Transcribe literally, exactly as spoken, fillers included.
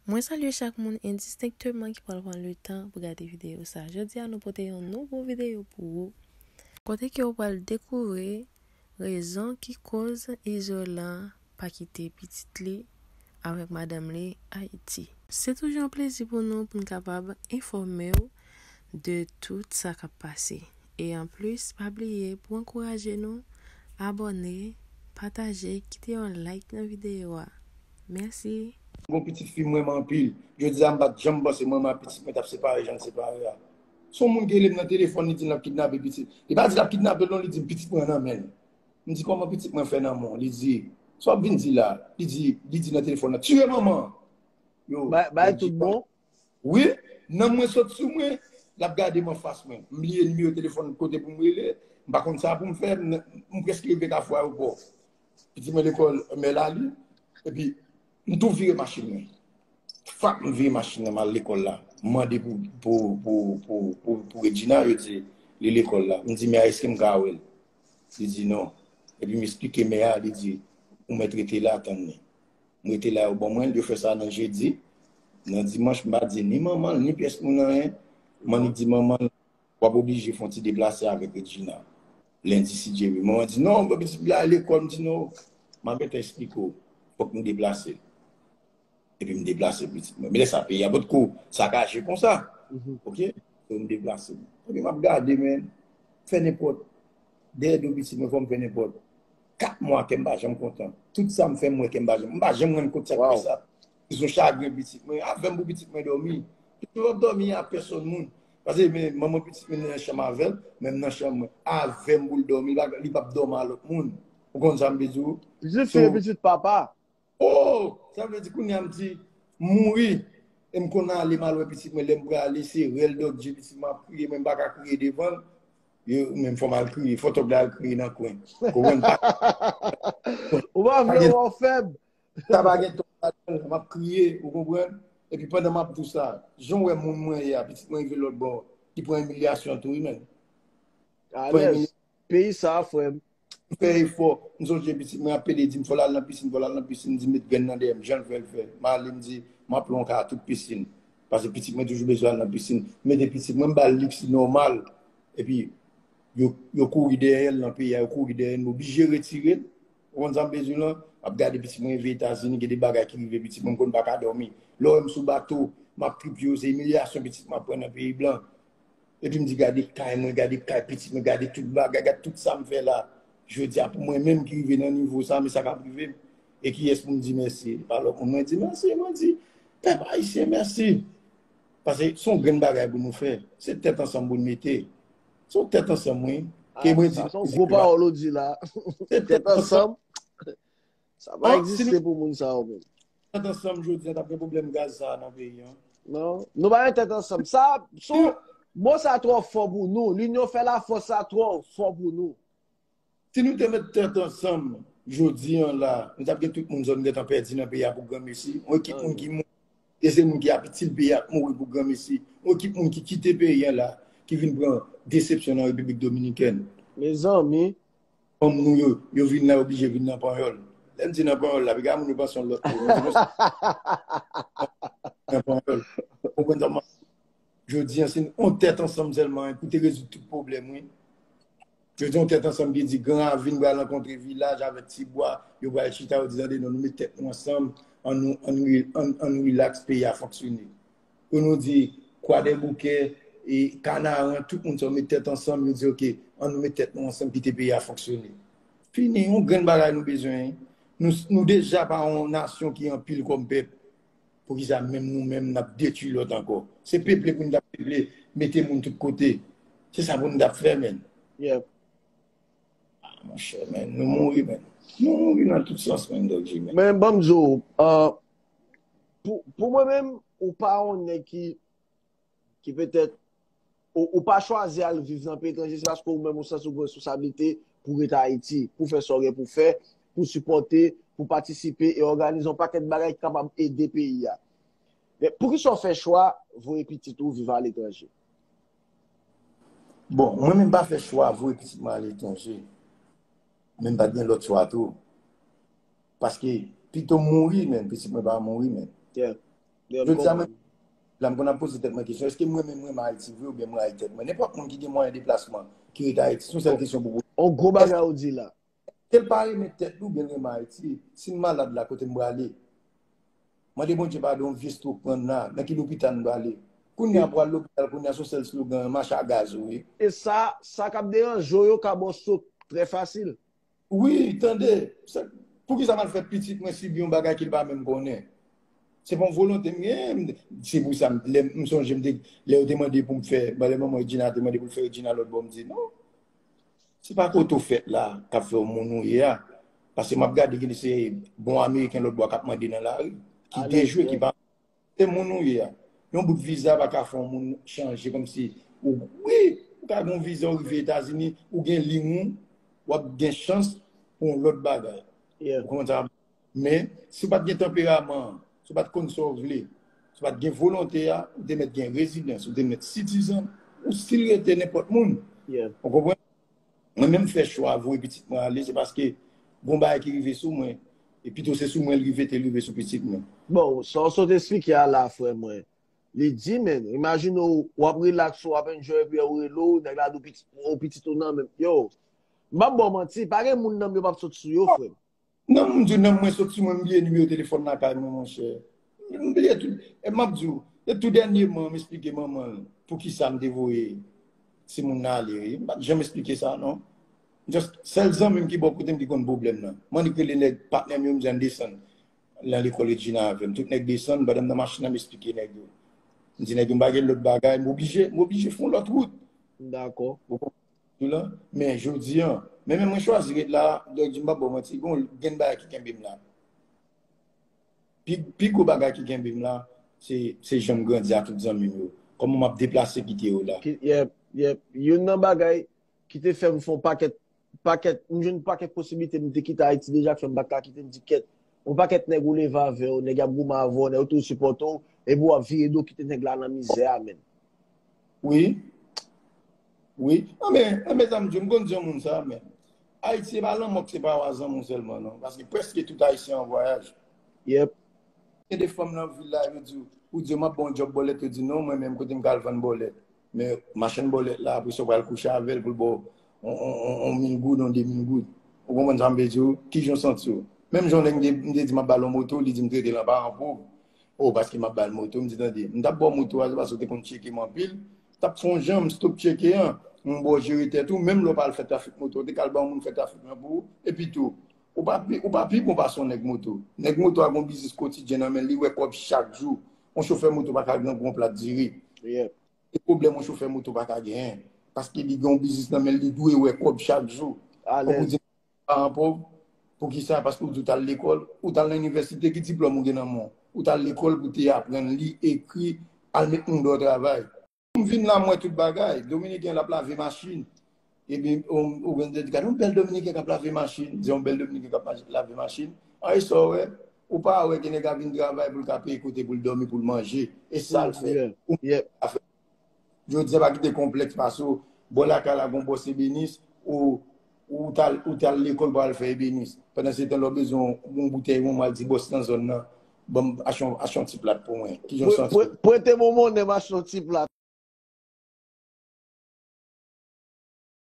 Mwen salye chak moun endistenkteman ki pral pran letan pou gade videyo sa. Jodi a nou pote yon nouvo videyo pou ou. Kote ke ou pral dekouvri rezon ki koz Izolan pa kite pitit li avèk madanm li Ayiti. Se toujou yon plezi pou nou pou n kapab enfòme w de tout sa k ap pase. E anplis, pa bliye pou ankouraje nou, abòne, pataje, kite yon like nan videyo a. Mèsi. Gon pitit fi m renmen anpil. Jodi a m pa t janm panse mwen ak pitit mwen t ap separe jan n separe a. Se yon moun ki rele m nan telefòn, li di l ap kidnape pitit. Li pa di l ap kidnape l non, li di m pitit mwen nan men l. M di kòman pitit mwen fè nan men w? Li di, sa w ap vin di la? Li di, li di nan telefòn nan, tiye manman an. Yo, bay, bay tout bon. Wi, nanm mwen sot sou mwen, l ap gade m anfas mwen. M bliye nimewo telefòn kote pou m rele, m pa konn sa pou m fè, m, m prèske rive Kafou Ayewopò. Pitit mwen lekòl Mèlali, epi m tou vire machin mwen. Fap, m vire machin nan, m al lekòl la. M mande pou, pou, pou, pou, pou, pou Regina, yo di li lekòl la. M di, "Mè a, èske m ka wè l?" Li di, "Non." Epi m esplike mè a, li di, "Ou mèt rete la, tann li." M rete la, yo ban mwen l, yo fè sa nan jedi. Nan dimanch, m pa di ni manman l, ni pyès moun anyen. M annik di manman l, "W ap oblije fè yon ti deplase avèk Regina. Lendi, si Dye vle." Manman di, "Non, bon, pitit la lekòl." M di, "Non, m ap gentan esplike w. Fòk nou deplase l." Epi m deplase pitit mwen. Men lè sa, peyi a potko sakaje konsa. Oke? So, m deplase l. Epi m ap gade, men, fè nenpòt. Dèyè do pitit mwen, fò m fè nenpòt. Kat mwa, kè m pa janm kontan. Tout sa m fè, m wè kè m pa janm, m pa janm rann kont sa k fè sa. Sou chagren pitit mwen, avè m pou pitit mwen dòmi. Pitit mwen p ap dòmi a pèsòn moun. Paske men, manman pitit mwen nan chanm avè l, men m nan chanm mwen. Avè m pou l dòmi, li p ap dòmi a lòt moun. Ou konn sa m vle di w? Pitit fi e pitit papa. Oh! Sa vle di kounye a m di, mouri. E m konn ale, m al wè pitit mwen, lè m prale, se rèl dòk je pitit mwen ap kriye, mwen m pa ka kriye devan l. Yo, men fò m al kriye, fò tòg la al kriye nan kwen. Konprann pa? Ou pa vle wè w fèb. Sa pa gen tòg ladan l, m ap kriye, ou konprann? Epi pandan m ap di w sa, jan w wè moun mwen ye a, pitit mwen rive lòt bò, li pran imilyasyon tou, wi, men. Alèz. Peyi sa, frè m. M fè efò. M sonje pitit mwen ap pede di m, "Fò l al nan pisin, fò l al nan pisin." M di, "Met grenn nan dèyè m." Jan l fè, l fè. M ale, m di, "M ap lwe yon kay ak tout pisin." Paske pitit mwen toujou bezwen al nan pisin. M mete pitit mwen, m ba l liks li nòmal. Epi, yo, yo kouri dèyè l nan peyi a, yo kouri dèyè l. M oblije retire l. Ou konn sa m bezwen lan? M ap gade pitit mwen rive Etazini, gen de bagay ki rive pitit mwen, m konn pa ka dòmi. Lè w wè m sou bato, m ap tripye yo, se imilyasyon pitit mwen ap pran nan peyi blan. Epi m di, "Gade kay mwen, gade kay pitit mwen, gade tout bagay, gade tout sa m fè la." Jodi a, pou mwen menm ki rive nan nivo sa, men sa k ap rive m. E kiyès pou m di mèsi? E pa lòt moun mwen di mèsi, mwen di, pèp ayisyen, mèsi. Paske se yon grenn bagay pou nou fè. Se tèt ansanm pou n mete. Se yon tèt ansanm, wi. Ke mwen di, sa se yon gwo pawòl ou di la. Se tèt ansanm. Sa pa egziste pou moun sa yo menm. Tèt ansanm jodi a, t ap gen pwoblèm gaz sa a nan peyi an. Non, nou pa gen tèt ansanm. Sa, son, mo sa twò fò pou nou. Linyon fè lafòs sa twò fò pou nou. Si nou te met tèt ansanm jodi an la, nou t ap gen tout moun zòn gentan pèdi nan peyi a pou granmesi. Yon ekip moun ki mouri, e se moun ki ap itil peyi a ap mouri pou granmesi. Yon ekip moun ki kite peyi an la, ki vin pran desepsyon nan Repiblik Dominikèn. Mezanmi. Fanm nou yo, yo vin la, yo oblije vin nan panyòl. Lè m di nan panyòl la, piga moun yo panse yon lòt moun. Nan panyòl. Ou konprann sa m ap di? Jodi an, se yon tèt ansanm sèlman pou te rezoud tout pwoblèm, wi. Jodi an, yon tèt ansanm ki di Gran Ravin pral rankontre Vilaj avèk Ti Bwa, yo pral chita, yo di, "Tande, non, nou met tèt nou ansanm, ann nou, ann, ann, ann rilaks, peyi a fonksyone." Pou nou di, Kwadèboukè, e Kanaran, tout moun sa yo met tèt ansanm, yo di, "Oke, ann nou met tèt nou ansanm, kite peyi a fonksyone." Fini, yon grenn bagay nou bezwen, wi. Nou, nou deja pa yon nasyon ki anpil kòm pèp. Poukisa menm nou menm n ap detwi lòt ankò? Se peple pou n t ap peple, mete moun tout kote. Se sa pou n t ap fè, menn. Ah, monchè, menn, nou mouri, menn. Nou mouri nan tout sans, menn, Dòk J, menn. Men ban m di w, ah, pou, pou mwen menm, ou pa yon nèg ki, ki petèt, ou, ou pa chwazi al viv nan peyi etranje, se paske ou menm ou santi ou gen responsablite pou ret Ayiti, pou fè sa w gen pou fè, pou sipòte, pou patisipe e òganize yon pakèt bagay ki kapab ede peyi a. Men poukisa w fè chwa voye pitit ou viv aletranje? Bon, mwen menm pa fè chwa voye pitit mwen aletranje. Men m pa t gen lòt chwa tou. Paske pito m mouri, men pitit mwen pa mouri, men. Jodi a, mwen, la, m konn ap poze tèt mwen kesyon, èske mwen menm mwen renmen Ayiti vre oubyen mwen rayi tèt mwen? Nenpòt moun ki gen mwayen deplasman, ki rete Ayiti, se yon sèl kesyon pou poze. On gwo bagay ou di la. Ke l pa renmen tèt li oubyen l renmen Ayiti, si m malad la, kote m prale? Mande Bondye padon, vye stroke pran m la, nan ki lopital m prale? Kounye a, pou al lopital, kounye a, se yon sèl slogan, mache a gaz ou ye. E sa, sa k ap deranje w yo ka ba w stroke trè fasil. Wi, tande, poukisa m al fè pitit mwen sibi yon bagay ke l pa menm konnen? Se pa yon volonte m genyen, se pou sa, lè m sonje m te, lè yo te mande pou m fè, lè manman Regina te mande pou l fè Regina lòt bò, m di non. Se pa kote w fèt la k ap fè w moun ou ye a. Paske m ap gade gen se bon Ameriken lòt bò k ap mande nan lari, ki dejwe, ki pa Se moun ou ye a. Yon bout viza pa ka fè yon moun chanje kòmsi ou, wi, ou ka gen yon viza, ou rive Etazini, ou gen liy ou, w ap gen chans pou yon lòt bagay. Ou konprann sa? Men, si w pa t gen tanperaman an, si w pa t konn sa w vle, si w pa t gen volonte a, ou te mèt gen rezidans, ou te mèt sitizan, ou still rete nenpòt moun. Ou konprann? Mwen menm fè chwa voye pitit mwen ale, se paske gon bagay ki rive sou mwen, e pito se sou mwen l rive, te rive sou pitit mwen. Bon, sa w sot eksplike a la, frè mwen, li di, men, imajine w, w ap relax, w ap enjoy, epi yo rele w, nèg la di w pitit, o pitit ou nan men m. Yo, m p ap ba w manti, pa gen moun nan m yo p ap sot sou yo, frè m. Nanm, m di w, nanm mwen sot sou mwen, m bliye nimewo telefòn lakay mwen, monchè. M bliye tout. E m ap di w, e tou dènyèman, m esplike manman l poukisa m te voye timoun nan ale, wi. M pa t janm esplike sa, non. Just, sèl zanmi m ki bò kote m ki konn pwoblèm nan. M annik rele nèg patnè m yo, m di, "Ann desann nan lekòl Regina avè m." Tout nèg desann, pandan m nan machin nan, m esplike nèg yo. M di nèg yo, "M pa gen lòt bagay, m oblije, m oblije fè yon lòt wout." Dakò. Ou konprann? Sou la. Men jodi a, men, men mwen chwazi ret la, donk di m pa ba w manti, gon gen bagay ki kenbe m la. Pi, pi gwo bagay ki kenbe m la, se, se jan m grandi a tout zanmi m yo. Kòman m ap deplase kite yo la. Ki, yep, yep. Youn nan bagay ki te fè m fè yon pakèt, pakèt, m jwenn pakèt posiblite, m te kite Ayiti deja, k fè m pa t ka kite, m di kèt. Yon pakèt nèg ou leve avè yo, nèg y ap goumen avè w, nèg yo toujou sipòte w, epi w ap vire do kite nèg la nan mizè a, menn. Wi. Wi. Anben, anben, sa m di w, m konn di yon moun sa, men Ayiti, se pa lanmò k separe w a zanmi w sèlman, non. Paske prèske tout Ayisyen an vwayaj. Yep. Gen de fanm nan vil la, yo di w, ou di yo, "M ap ba w yon djòb bòlèt," yo di, "Non, mwen menm, kote m ka al vann bòlèt?" Men machann bòlèt la, apre sa, w pral kouche avè l pou l ba w on, on, on, on mil goud, on de mil goud. Ou konprann sa m vle di w? Kijan w santi w? Menm jan w nèg m te, m te di m ap ba l yon moto, li di m trete l an paran pòv. O, paske m ap ba l moto, m di, "Tande, m t ap ba w moto a, se paske w te konn tcheke m anpil. M t ap fè yon jan, m stop tcheke an, m ba w jere tèt ou, menm lè w pa al fè trafik moto, w te ka al ba yon moun fè trafik lan pou ou, epi tou, ou pa pi, ou pa pi bon pase yon nèg moto." Nèg moto a gon biznis kotidyen nan men l, li wè kòb chak jou. Yon chofè moto pa ka grangou yon plat diri. Se pwoblèm yon chofè moto pa ka genyen. Paske li gen yon biznis nan men l, li dwe wè kòb chak jou. Alèz. Ou di paran pòv, poukisa? Paske ou di w t al lekòl, ou t al nan inivèsite, ki diplòm ou gen nan men w? Ou t al lekòl pou te aprann li, ekri, al met moun dèyè travay. M vin la, m wè tout bagay. Dominiken l ap lave machin. Epi, ou, ou gen de gade yon bèl Dominiken k ap lave machin, di yon bèl Dominiken k ap lave machin. An, e sa w wè, ou pa wè gen nèg ap vin travay pou l ka peye kote pou l dòmi, pou l manje. E sa l fè. Ou pa fè. Jodi a, pa kite konplèks pase w. Bò lakay la, gon bòs ebenis, ou, ou t al, ou t al lekòl pou al fè ebenis. Pandan se tan, lè w bezwen yon boutèy wonm, w al di bòs nan zòn nan, "Ban m, achte yon, achte yon ti plat pou mwen." Kijan w santi w? Prete m yon monnen, m achte yon ti plat.